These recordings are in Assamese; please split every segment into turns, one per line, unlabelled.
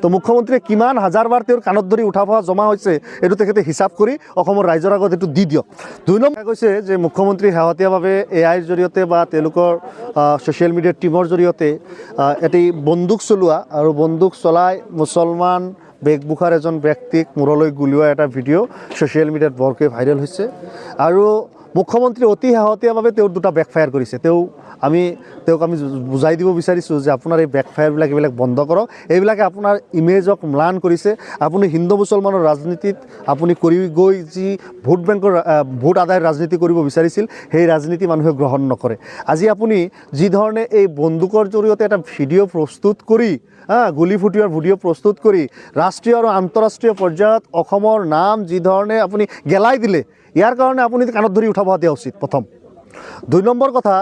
তো মুখ্যমন্ত্ৰীয়ে কিমান হাজাৰবাৰ তেওঁৰ কাণত ধৰি উঠা বহা জমা হৈছে, এইটো তেখেতে হিচাপ কৰি অসমৰ ৰাইজৰ আগত এইটো দি দিয়ক। 2 নম্বৰ কৈছে যে মুখ্যমন্ত্ৰী শেহতীয়াভাৱে এআইৰ জৰিয়তে বা তেওঁলোকৰ ছ'চিয়েল মিডিয়াৰ টীমৰ জৰিয়তে এটি বন্দুক চলোৱা আৰু বন্দুক চলাই মুছলমান বেশভূষাৰ এজন ব্যক্তিক মূৰলৈ গুলিওৱা এটা ভিডিঅ' ছ'চিয়েল মিডিয়াত বৰকৈ ভাইৰেল হৈছে আৰু মুখ্যমন্ত্ৰী অতি শেহতীয়াভাৱে তেওঁৰ দুটা বেকফায়াৰ কৰিছে। তেওঁ আমি তেওঁক আমি বুজাই দিব বিচাৰিছোঁ যে আপোনাৰ এই বেকফায়াৰবিলাক, এইবিলাক বন্ধ কৰক। এইবিলাকে আপোনাৰ ইমেজক ম্লান কৰিছে। আপুনি হিন্দু মুছলমানৰ ৰাজনীতিত আপুনি কৰি গৈ যি ভোট বেংকৰ ভোট আদায়ৰ ৰাজনীতি কৰিব বিচাৰিছিল, সেই ৰাজনীতি মানুহে গ্ৰহণ নকৰে। আজি আপুনি যি ধৰণে এই বন্দুকৰ জৰিয়তে এটা ভিডিঅ' প্ৰস্তুত কৰি, হা, গুলী ফুটোৱাৰ ভিডিঅ' প্ৰস্তুত কৰি ৰাষ্ট্ৰীয় আৰু আন্তঃৰাষ্ট্ৰীয় পৰ্যায়ত অসমৰ নাম যি ধৰণে আপুনি গেলাই দিলে, ইয়াৰ কাৰণে আপুনি কাণত ধৰি উঠা বহা দিয়া উচিত প্ৰথম। 2 নম্বৰ কথা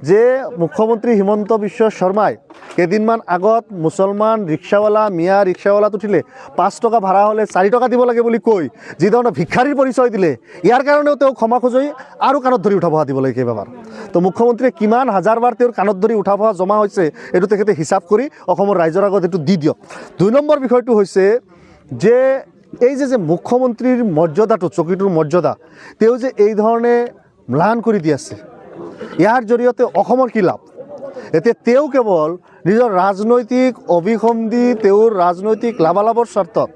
যে মুখ্যমন্ত্ৰী হিমন্ত বিশ্ব শৰ্মাই কেইদিনমান আগত মুছলমান ৰিক্সাৱালা, মিয়া ৰিক্সাৱালাত উঠিলে 5 টকা ভাড়া হ'লে 4 টকা দিব লাগে বুলি কৈ যি ধৰণে ভিক্ষাৰীৰ পৰিচয় দিলে, ইয়াৰ কাৰণেও তেওঁ ক্ষমা খুজি আৰু কাণত ধৰি উঠা বহা দিব লাগে কেইবাবাৰ। তো মুখ্যমন্ত্ৰীয়ে কিমান হাজাৰবাৰ তেওঁৰ কাণত ধৰি উঠা বহা জমা হৈছে, এইটো তেখেতে হিচাপ কৰি অসমৰ ৰাইজৰ আগত এইটো দি দিয়ক। 2 নম্বৰ বিষয়টো হৈছে যে এই যে যে মুখ্যমন্ত্ৰীৰ মৰ্যাদাটো, চকীটোৰ মৰ্যাদা তেওঁ যে এই ধৰণে ম্লান কৰি দি আছে, ইয়াৰ জৰিয়তে অসমৰ কি লাভ? এতিয়া তেওঁ কেৱল নিজৰ ৰাজনৈতিক অভিসন্ধি, তেওঁৰ ৰাজনৈতিক লাভালাভৰ স্বাৰ্থত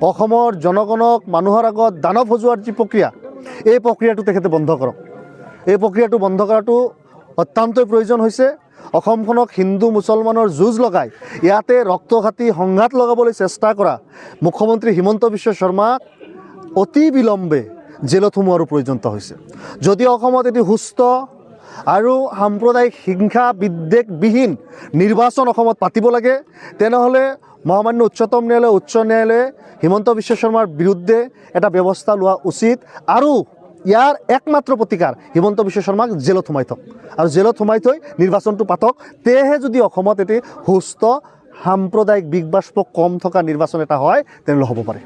অসমৰ জনগণক মানুহৰ আগত দানৱ সজোৱাৰ যি প্ৰক্ৰিয়া, এই প্ৰক্ৰিয়াটো তেখেতে বন্ধ কৰক। এই প্ৰক্ৰিয়াটো বন্ধ কৰাটো অত্যন্তই প্ৰয়োজন হৈছে। অসমখনক হিন্দু মুছলমানৰ যুঁজ লগাই ইয়াতে ৰক্তঘাতী সংঘাত লগাবলৈ চেষ্টা কৰা মুখ্যমন্ত্ৰী হিমন্ত বিশ্ব শৰ্মাক অতি বিলম্বে জেলত সোমোৱাৰো প্ৰয়োজনতা হৈছে। যদি অসমত এটি সুস্থ আৰু সাম্প্ৰদায়িক হিংসা বিদ্বেষবিহীন নিৰ্বাচন অসমত পাতিব লাগে, তেনেহ'লে মহামান্য উচ্চতম ন্যায়ালয়, উচ্চ ন্যায়ালয়ে হিমন্ত বিশ্ব শৰ্মাৰ বিৰুদ্ধে এটা ব্যৱস্থা লোৱা উচিত আৰু ইয়াৰ একমাত্ৰ প্ৰতিকাৰ হিমন্ত বিশ্ব শৰ্মাক জেলত সোমাই থওক আৰু জেলত সোমাই থৈ নিৰ্বাচনটো পাতক। তেহে যদি অসমত এটি সুস্থ, সাম্প্ৰদায়িক বিষ বাষ্প কম থকা নিৰ্বাচন এটা হয়, তেনেহ'লে হ'ব পাৰে।